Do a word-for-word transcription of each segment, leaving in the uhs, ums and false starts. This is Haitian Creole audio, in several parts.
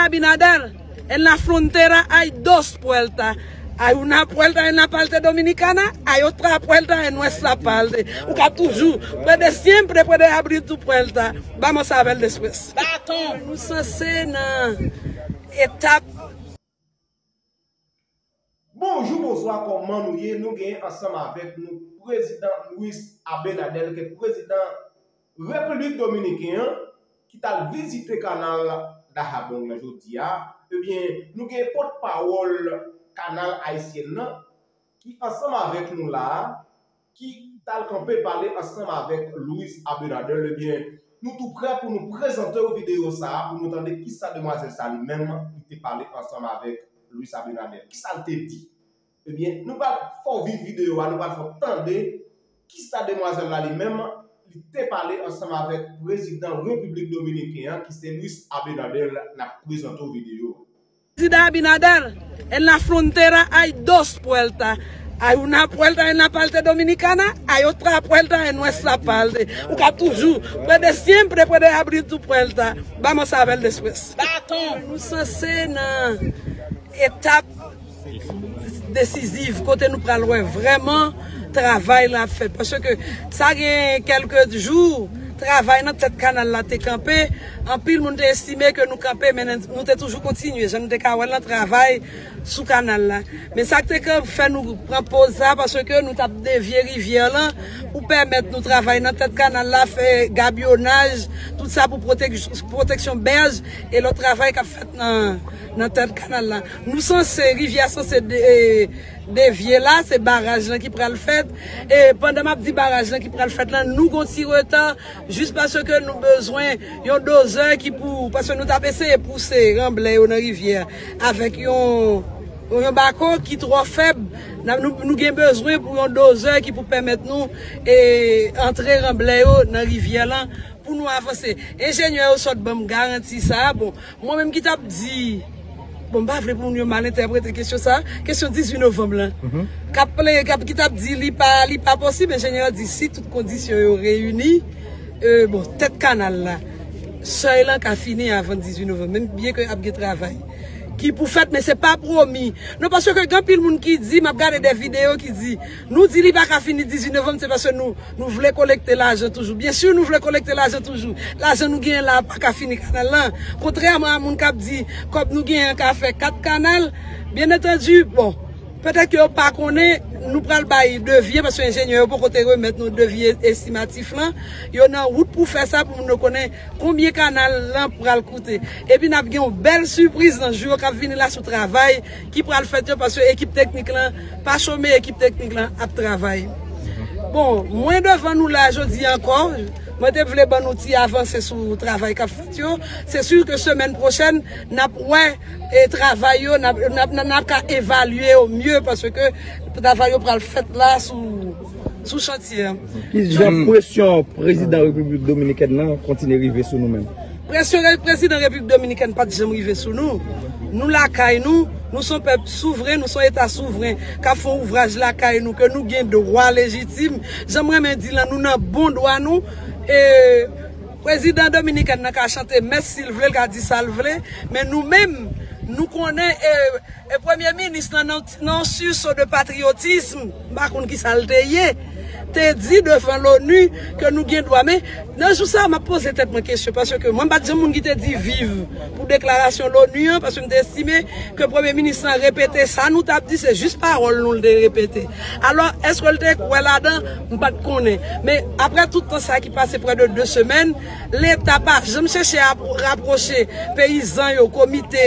Abinader, en la frontera hay dos puertas. Hay una puerta en la parte dominicana, hay otra puerta en nuestra parte. Ou ka toujou, puede siempre puede abrir tu puerta. Vamos a ver después. Baton! Nou sanse nan etap. Bonjou, bonswa, kòman nou ye? Nou gen ansanm avèk nou prezidan Luis Abinader, ki prezidan Repiblik Dominiken an, ki t al vizite kanal Dajabón lan jodi a. Ebyen, nou gen pòtpawòl kanal ayisyen nan, ki ansanm avèk nou la a, ki t al kanpe pale ansanm avèk Luis Abinader. Ebyen, nou tou prè pou nou prezante w videyo sa a, pou nou tande kisa demwazèl sa li menm li te pale ansanm avèk Luis Abinader. Kisa l te di? Ebyen, nou pral fè w viv videyo a, nou pral fè w tande kisa demwazèl la li menm li te pale ansanm avèk prezidan Repiblik Dominiken an, ki se Luis Abinader, n ap prezante w videyo a. Prezidan Abinader, en la frontera hay dos puertas. Hay una puerta en la parte dominicana, hay otra puerta en nuestra parte. Ou ka toujou, puede siempre puede abrir tu puerta. Vamos a ver después. Baton! Nou sanse nan etap desiziv kote nou pral wè vrèman travay la ap fèt. Paske sa gen kèlke jou, travay nan tèt kanal la te kanpe. Anpil moun te estime ke nou kanpe, men nou te toujou kontinye. Jan nou te ka wè l nan travay sou kanal la. Men sa k te ka fè nou pran poz sa, paske nou t ap devye rivyè lan pou pèmèt nou travay nan tèt kanal la, fè gabyonaj, tout sa pou pwotek-, pwoteksyon bèj e lòt travay k ap fèt nan, nan tèt kanal la. Nou sanse, rivyè a sanse de-, devye la, se baraj lan ki pral fèt. E pandan m ap di baraj lan ki pral fèt lan, nou gon ti reta, jis paske nou bezwen yon dozè ki pou, paske nou t ap eseye pouse ranblè yo nan rivyè a avèk yon, yon bako ki twò fèb. N ap, nou, nou gen bezwen pou yon dozè ki pou pèmèt nou, e, antre ranblè yo nan rivyè lan pou nou avanse. Enjenyè yo sot ban m garanti sa a. Bon, mwen menm ki t ap di, bon, m pa vle pou moun yo mal entèprete kesyon sa a, kesyon dizuit novanm lan. K ap plenyen, k ap, ki t ap di li pa, li pa posib, enjenyè yo di si tout kondisyon yo reyini, e, bon, tèt kanal la, sèy lan ka fini avan dizuit novanm, menm byen ke ap gen travay ki pou fèt, men se pa pwomi. Non, paske gen anpil moun ki di, m ap gade de videyo ki di, nou di li pa ka fini dizuit novanm, se paske nou, nou vle kolekte lajan toujou. Byen si nou vle kolekte lajan toujou. Lajan nou genyen la pa ka fini kanal lan. Kontrèman a moun k ap di, kòb nou genyen an ka fè kat kanal, byen antandi, bon, petèt ke yo pa konnen, nou pral bay devi an, paske enjenyè yo poko te remèt nou devi estimatif lan. Yo nan wout pou fè sa, pou moun yo konnen konbyen kanal lan pral koute. Epi n ap gen yon bèl sipriz nan jou yo k ap vini la sou travay ki pral fèt yo, paske ekip teknik lan pa chome, ekip teknik lan ap travay. Bon, mwen devan nou la jodi ankò, mwen te vle ban nou ti avanse sou travay k ap fèt yo. Se si ke semèn pwochèn, n ap wè, e, travay yo, n ap, n ap, n ap ka evalye yo mye, paske travay yo pral fèt la sou, sou chantye an. Ki jan presyon prezidan Repiblik Dominikèn nan kontinye rive sou nou menm? Presyon re-, prezidan Repiblik Dominikèn pa t janm rive sou nou. Nou lakay nou, nou se yon pèp souvren, nou se yon eta souvren k ap fè yon ouvraj lakay nou, ke nou gen dwa lejitim. Jan m renmen di lan, nou nan bon dwa nou. E prezidan dominikèn nan ka chante mès si l vle, l ka di sa l vle, men nou menm, nou konnen, e, e premye minis lan nan, nan yon sursaut de patriotisme, m pa konn kisa l te ye, te di devan l'ONU ke nou gen dwa. Men nan jou sa a, m ap poze tèt mwen kesyon, paske mwen m pa t janm moun ki te di viv pou deklarasyon l'ONU an, paske m te estime ke premye minis lan repete sa nou t ap di, se jis pawòl nou l te repete. Alò, èske l te kwè ladan? M pa t konnen. Men apre tout tan sa ki pase, prè de de semèn, Leta pa janm chèche ap-, rapwoche peyizan yo, komite,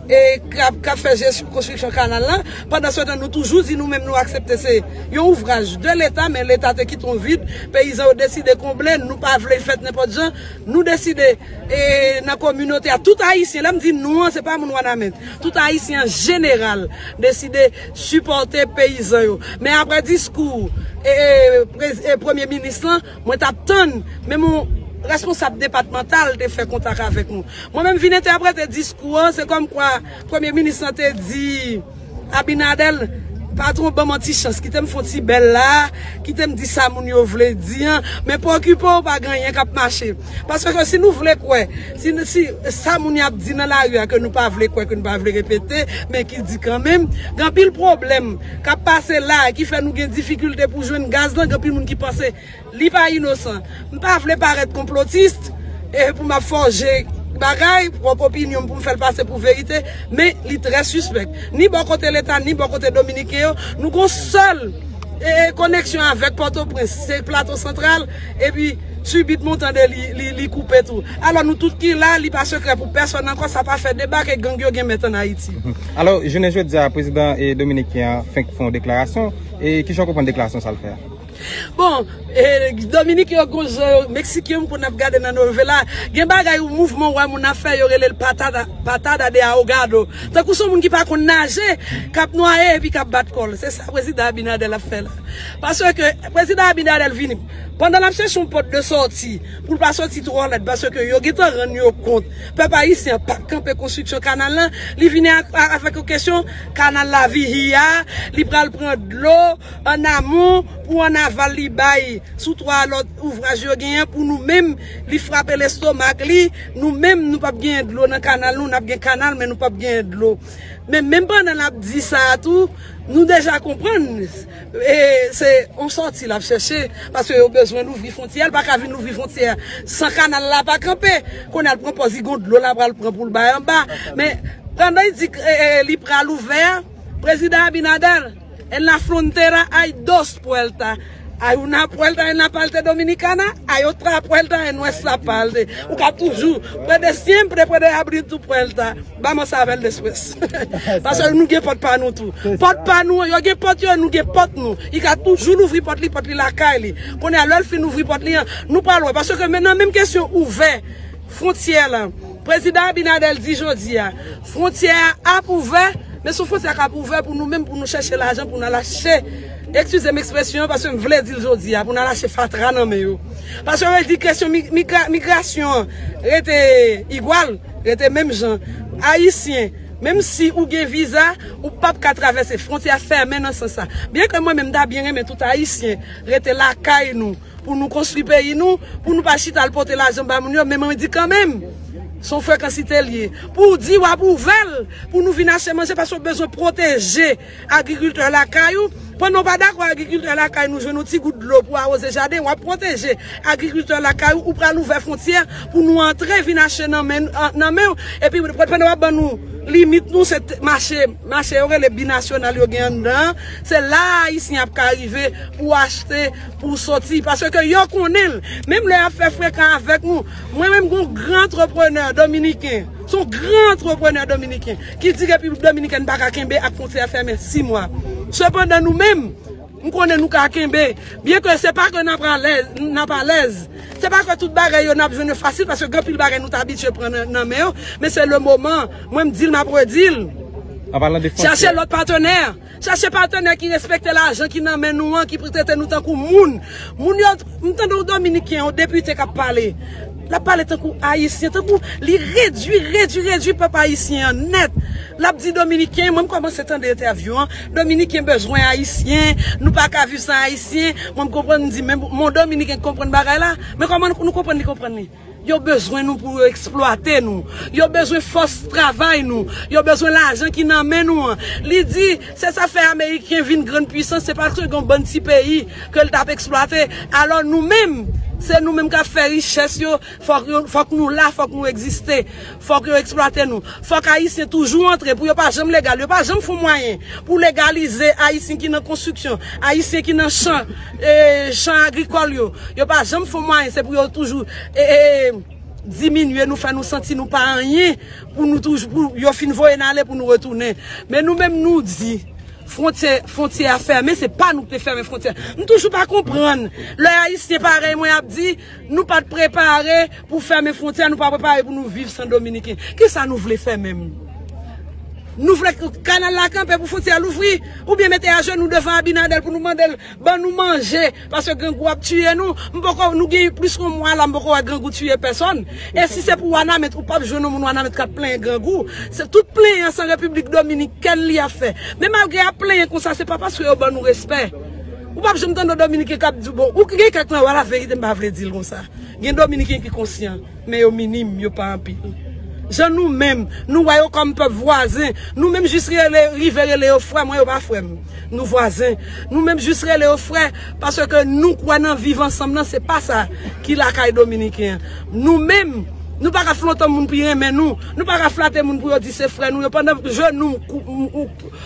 e, k ap, k ap fè jesyon konstriksyon kanal lan. Pandansetan, nou toujou di nou menm nou aksepte se yon ouvraj de Leta, men Leta te kite yon vid, peyizan yo deside konble, nou pa vle l fèt nenpòt jan, nou deside, e, nan kominote a, tout Ayisyen, lè m di nou an, se pa moun Wanament, tout Ayisyen an jeneral deside sipòte peyizan yo. Men apre diskou, e, e, prez-, e, premye minis lan, mwen t ap tann, menm yon responsab depatmantal te fè kontak avèk nou. Mwen menm vin entèprete diskou an, se kòmkwa premye minis lan te di Abinader, Patwon ban m yon ti chans, kite m fè yon ti bèl la, kite m di sa moun yo vle di an, men pa okipe w, pa gen anyen k ap mache. Paske si nou vle kwè, si, si sa moun y ap di nan lari a ke nou pa vle kwè, ke nou pa vle repete, men ki di kanmenm, gen anpil pwoblèm k ap pase la, ki fè nou gen difikilte pou jwenn gaz lan, gen anpil moun ki panse li pa inosan. M pa vle parèt konplotis, e pou m ap fòje bagay, pwòp opinyon m pou m fè l pase pou verite, men li trè sispèk. Ni bò kote Leta, ni bò kote dominiken yo, nou gon sèl e, e, koneksyon avèk Pòtoprens, se Plato Santral, epi sibitman w tande li, li, li koupe tou. Alò nou tout ki la, li pa sekrè pou pèsòn ankò, sa pa fè deba ke gang yo gen mèt ann Ayiti. Alò, jounen jodi a, prezidan e dominiken an fenk fè yon deklarasyon, e kijan w konprann deklarasyon sa l fè a? Bon, e, Dominik yo gon jan yo, Meksiken yo m konn ap gade nan novela, gen bagay ou mouvman ou wè moun ap fè, yo rele l patada, patada de ahogado. Tankou se yon moun ki pa konn naje, k ap nwaye epi k ap bat kò l. Se sa prezidan Abinader ap fè la. Paske prezidan Abinader vini, pandan l ap chèche yon pòt de sòti, pou l pa sòti twò lèd, paske yo gentan rann yo kont. Pèp ayisyen an p ap kanpe konstriksyon kanal lan, li vini ak, a, avèk yon kesyon, kanal Lavihi a, li pral pran dlo, an amon, pou an aval li bay sou twa lòt ouvraj yo genyen pou nou menm, li frape lestomak li, nou menm nou p ap genyen dlo nan kanal nou, n ap gen kanal men nou p ap genyen dlo. Men menm pandan n ap di sa a tou, nou deja konprann e se yon sòti l ap chèche, paske yo bezwen louvri fwontyè, l pa ka vin louvri fwontyè san kanal la pa kanpe. Kounye a l pran pòz li gon dlo l ap pral pran pou l bay anba. Men pandan li di e, e, li pral ouvè, prezidan Abinader, en la frontera hay dos puertas. Hay una puerta en la parte dominicana, hay otra puerta en nuestra parte. Ou ka toujou, puede siempre puede abrir tu puerta. Vamos a ver después. Paske nou gen pòt pa nou tou. Pòt pa nou, yo gen pòt yo, nou gen pòt nou. Li ka toujou louvri pòt li, pòt li lakay li. Kounye a lè l fin ouvri pòt li an, nou pral wè. Paske men nan menm kesyon ouvè fwontyè lan, prezidan Abinader di jodi a, fwontyè a ap ouvè, men se yon fwontyè k ap ouvè pou nou menm, pou nou chèche lajan, pou n al achte, eskize m ekspresyon an, paske m vle di l jodi a, pou n al achte fatra nan men yo. Paske yo di kesyon mi, migra, migrasyon an rete igwal, rete menm jan. Ayisyen, menm si ou gen viza, ou p ap ka travèse, fwontyè a fèmen nan sans sa. Byen ke mwen menm m ta byen renmen tout Ayisyen rete lakay nou, pou nou konstwi peyi nou, pou nou pa chita al pote lajan ba moun yo, men mwen di kanmenm, se yon frekansite l ye. Pou w di w ap ouvè l, pou nou vin achte manje, paske w bezwen pwoteje agrikiltè lakay ou. Pandan w pa dakò agrikiltè lakay nou jwenn yon ti gout dlo pou awoze jaden, w ap pwoteje agrikiltè lakay ou, ou pral ouvè fwontyè pou nou antre vin achte nan men, nan men w. Epi pandan w ap ban nou limit nou, se t-, mache, mache yo rele binasyonal yo gen anndan an, se la Ayisyen ap ka rive pou achte, pou soti, paske yo konnen l. Menm lè y ap fè frekan avèk nou, mwen menm gon gran antreprenè dominiken, se yon gran antreprenè dominiken ki di Repiblik Dominikèn pa ka kenbe ak fwontyè fèmen sis mwa. Sepandan nou menm, m konnen nou ka kenbe, byen ke se pa ke n ap alèz, n ap alèz. Se pa ke tout bagay yo n ap jwenn yo fasil, paske gen anpil bagay nou t abitye pran nan, nan men yo, men se le moman, mwen m di l, m ap redi l. Chache lòt patenè. Chache patenè ki respekte lajan ki nan men nou an, ki trete nou tankou moun. Moun yo, m tande yon dominiken, yon depite k ap pale. L ap pale tankou ayisyen, tankou li redui, redui, redui pèp ayisyen an nèt. L ap di dominiken, mwen m kòmanse tande entèvyou an, dominiken bezwen ayisyen, nou pa ka viv san ayisyen. Mwen m konprann, m di, men yon dominiken k konprann bagay la, men kòman nou konprann li konprann li? Yo bezwen nou pou yo eksplwate nou. Yo bezwen fòs travay nou. Yo bezwen lajan ki nan men nou an. Li di, se sa fè Ameriken vin grann pwisans, se paske gen yon bann ti peyi ke l t ap eksplwate. Alò nou menm, se nou menm k ap fè richès yo. Fòk yo, fòk nou la, fòk nou egziste. Fòk yo eksplwate nou. Fòk Ayisyen toujou antre pou yo pa janm legal. Yo pa janm fè yon mwayen pou legalize Ayisyen ki nan konstriksyon, Ayisyen ki nan chan, e, chan agrikòl yo. Yo pa janm fè yon mwayen, se pou yo toujou, e, e, diminye nou, fè nou santi nou pa anyen, pou nou toujou, pou yo fin voye n ale pou nou retounen. Men nou menm nou di, fwontyè, fwontyè a fèmen, se pa nou ki te fèmen fwontyè. M toujou pa konprann lè Ayisyen parèy mwen ap di, nou pa t prepare pou fèmen fwontyè, nou pa prepare pou nou viv san Dominiken. Kisa nou vle fè menm? Nou vle kanal la kanpe pou fwontyè louvri, oubyen mete ajenou devan Abinader pou nou mande l ban nou manje, paske grangou ap tiye nou. M poko, nou gen plis ke yon mwa la, m poko wè grangou tiye pèsòn. E si se pou Wanament, ou p ap jwenn yon moun Wanament k ap plenyen grangou. Se tout plenyen se Repiblik Dominikèn li ap fè. Men malgre y ap plenyen konsa, se pa paske yo ban nou respè. Ou p ap janm tande yon Dominiken k ap di, bon, ou gen kèk nan wè laverite, m pa vle di l konsa. Gen Dominiken ki konsyan, men yo minim, yo pa anpil. Jan nou menm, nou wè yo kòm pèp vwazen, nou menm jis rele, rive rele yo frè, mwen yo pa frè m. Nou vwazen. Nou menm jis rele yo frè, paske nou kwè nan viv ansanm nan, se pa sa ki lakay Dominiken an. Nou menm, nou pa ka flontan moun pou renmen nou, nou pa ka flate moun pou yo di se frè nou yo, pandan je nou m kou- m- m-